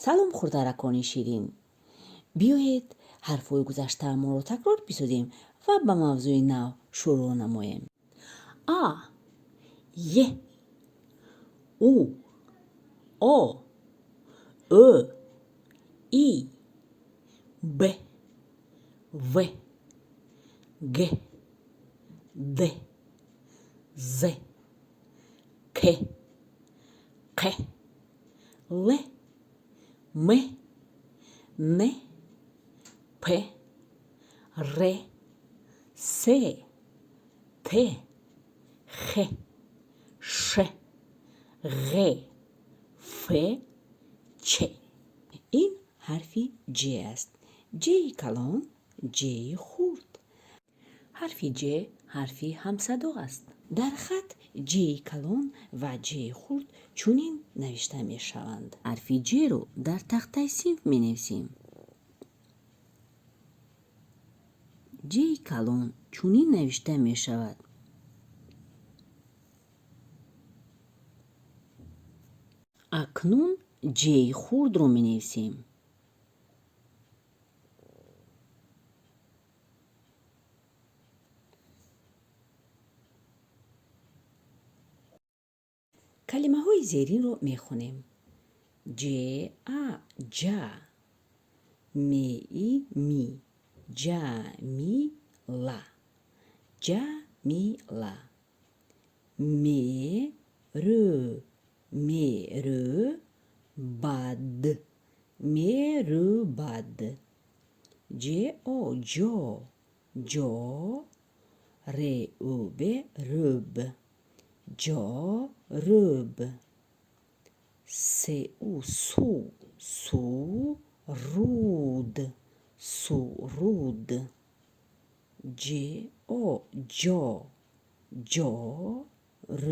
Салом, хурдаракони ширин! Биёед, ҳарфҳои гузаштаамонро такрор бисозем ва ба мавзӯи нав шурӯъ намоем. А, Е, У, О, Ӯ, И, Б, В, Г, Д, З, К, Қ, Л, М, Н, П, Р, С, Т, Х, Ш, Ғ, Ф, Ч. Ин ҳарфи Ҷ аст. Ҷи калон, ҷи хурд. Ҳарфи Ҷ ҳарфи ҳамсадо аст. Дар хат Ҷи калон ва ҷи хурд чунин навишта мешаванд. Ҳарфи Ҷ-ро дар тахтаи синф менависем. Ҷи калон чунин навишта мешавад. Акнун ҷи хурдро менависем. Калимаҳои зеринро мехонем. Ҷ, А, ҷа, М, И, ми, ҷа, ми, ла, ҷа, ми, ла, М, Р, ме, Р, бад, ме, Р, бад, Ҷ, О, ҷо, ҷо, Р, У, Б, руб, ҷо, руб, С, У, су, су, руд, суруд, Ҷ, О, ҷо, ҷо, Р,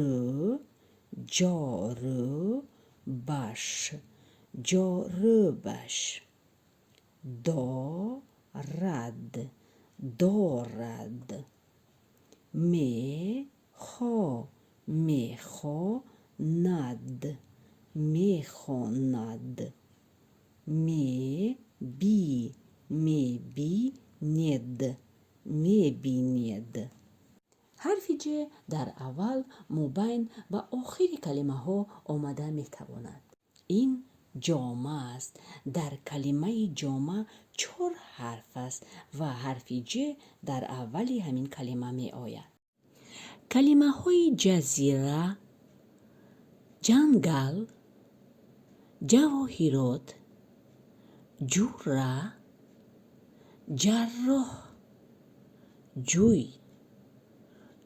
ҷору, баш, ҷорубаш, До, рад, дорад, Ме, хо, мехонад, мехонад, Ме, би, мебинед, мебинед. Ҳарфи Ҷ дар аввал, мобайн ва охири калимаҳо омада метавонад. Ин ҷома аст. Дар калимаи ҷома чор ҳарф аст ва ҳарфи Ҷ дар аввали ҳамин калима меояд. Калимаҳои ҷазира, ҷангал, ҷавоҳирот, ҷура, ҷарроҳ, ҷӯй,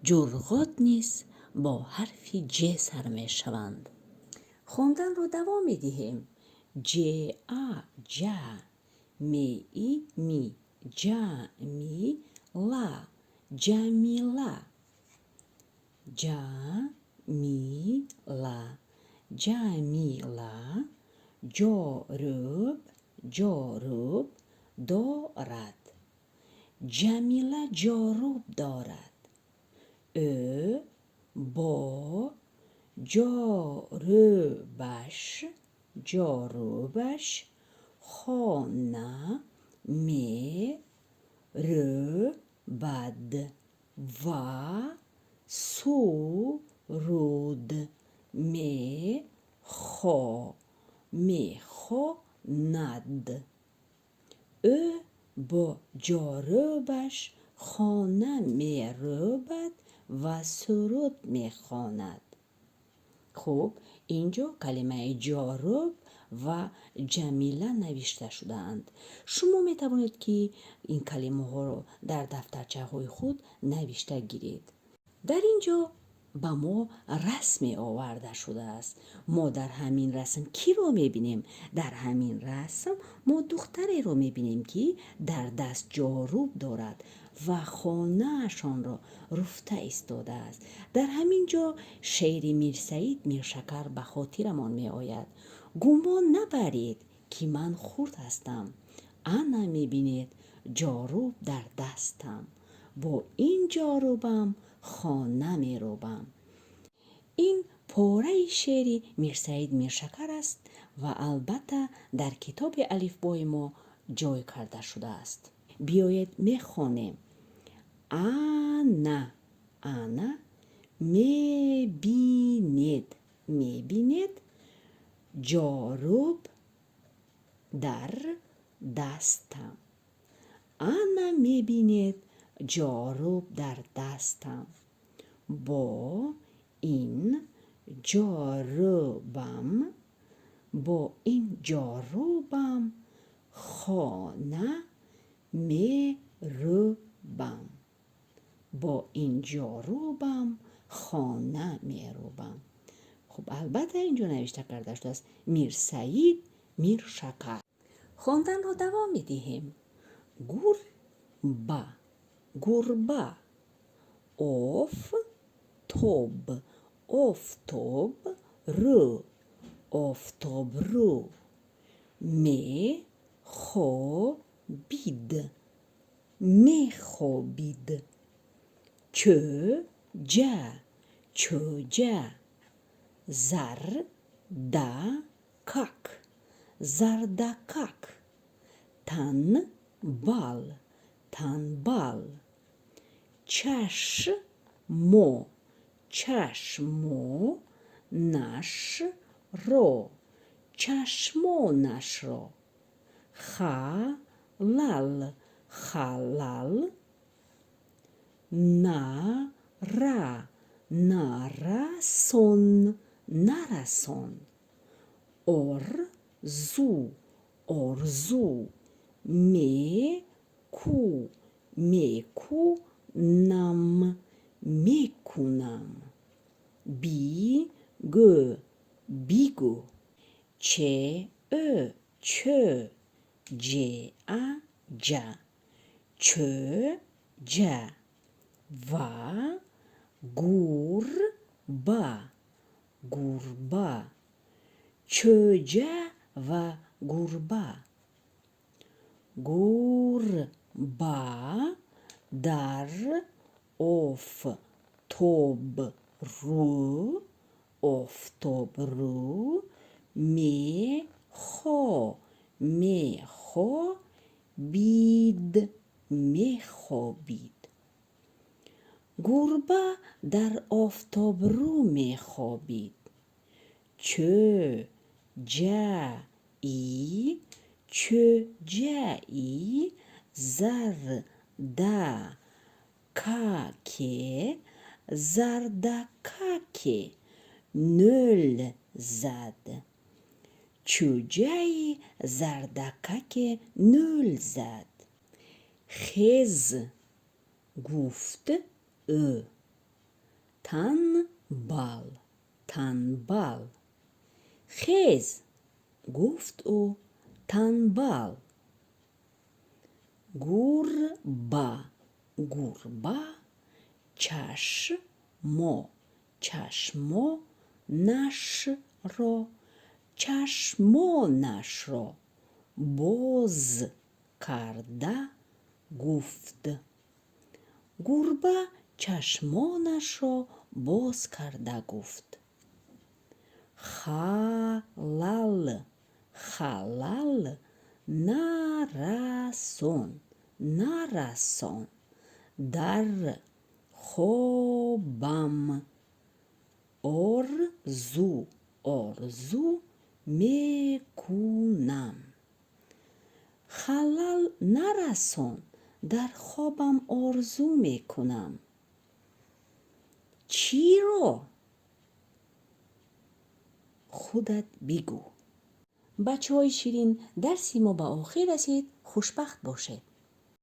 ҷурғот низ бо ҳарфи Ҷ сар мешаванд. Хонданро давом медиҳем. Ҷ, А, ҷа, М, И, ми, ҷа, ми, ла, Ҷамила, Ҷа, ми, ла, Ҷамила, ҷорӯб, ҷорӯб дорад. Ҷамила ҷорӯб дорад. Ӯ бо ҷорӯбаш, ҷорӯбаш хона мерӯбад ва суруд мехонад. Ӯ бо ҷорӯбаш хона мерӯбад ва суруд мехонад. Хуб, ин ҷо калимаи ҷорӯб ва Ҷамила навишта шудаанд. Шумо метавонед, ки ин калимаҳоро дар дафтарчаҳои худ навишта гиред. Дар ин ҷо ба мо расме оварда шудааст. Мо дар ҳамин расм киро мебинем? Дар ҳамин расм мо духтареро мебинем, ки дар даст ҷорӯб дорад ва хонаашонро руфта истодааст. Дар ҳамин ҷо шеъри Мирсаид Миршакар ба хотирамон меояд. Гумон набаред, ки ман хурд ҳастам. Ана мебинед, ҷорӯб дар дастам. Бо ин ҷорӯбам хона мерӯбам. Ин пораи шеъри Мирсаид Миршакар аст ва албатта Дар китоби алифбои мо ҷой карда шудааст. Биёед, мехонем. Ана, ана мебинед, мебинед ҷоруб дар дастам. Ана мебинед ҷоруб дар дастам. Бо ин ҷорубам, бо ин ҷорубам хона мерӯбам. Бо ин ҷорубам хона мерӯбам. Хуб, албатта, инҷо навишта карда шудааст: Мирсаид, Миршакар. Хонданро давом медиҳем. Гурба, гурба, офтоб, офтоб рӯ, офтобрӯ, мехобид, мехобид, чӯҷа, чӯҷа, зардакак, зардакак, танбал, танбал, чашмо, чашмонашро, чашмонашро, халал, халал, нара, нарасон, нарасон, орзу, орзу, меку, мекунам, мекунам, бигӯ, бигӯ, че, ӯ, чӯ, ҷа, ҷа, чӯҷа ва гурба, гурба, чӯҷа ва гурба. Гурба дар офтобрӯ, офтобрӯ мехобид, мехобид. Гурба дар офтобрӯ мехобид. Чӯҷаи, чӯҷаи зардакаке, зардакаке нӯл зад. Чӯҷаи зардакаке нӯл зад. Хез, гуфт ӯ, танбал, танбал. Хез, гуфт ӯ, танбал. Гурба, гурба, чашмо, чашмонашро, чашмонашро боз карда гуфт. Гурба чашмонашро боз карда гуфт. Халал, халал нарасон, нарасон, дар хобам орзу, орзу мекунам. Халал нарасон, дар хобам орзу мекунам. Чиро? Худат бигӯ. Бачаҳои ширин, дарси мо ба охир расид. Хушбахт бошед.